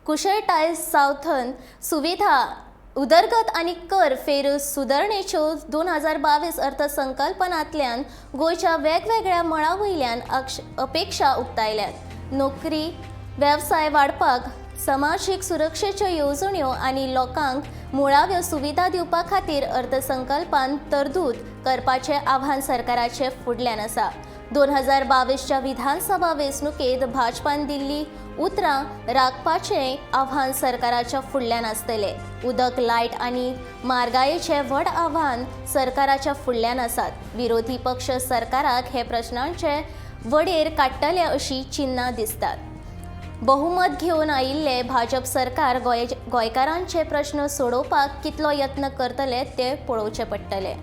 कुशळटाय सावथन सुविधा उदरगत आनी कर फेर सुदारणेच्यो 2022 अर्थसंकल्पनांतल्यान गोंयच्या वेगवेगळ्या मळां वयल्यान अपेक्षा उक्तायल्यात. नोकरी, वेवसाय वाडपाक, समाजीक सुरक्षेच्यो येवजण्यो आनी लोकांक मुळाव्यो सुविधा दिवपा खातीर अर्थसंकल्पान तरतूद करपाचें आव्हान सरकाराचे फुडल्यान आसा. 2022च्या विधानसभा वेंचणुकेंत भाजपान दिल्ली उतरां राखपाचें आव्हान सरकाराच्या फुडल्यान आसतलें. उदक, लायट आनी म्हारगायेचें व्हड आव्हान सरकाराच्या फुडल्यान आसात. विरोधी पक्ष सरकाराक हे प्रश्नांचे वडेर काडटले अशी चिन्नां दिसतात. बहुमत घेवन आयिल्ले भाजप सरकार गोंयकारांचे प्रश्न सोडोवपाक कितलो यत्न करतले ते पळोवचे पडटले.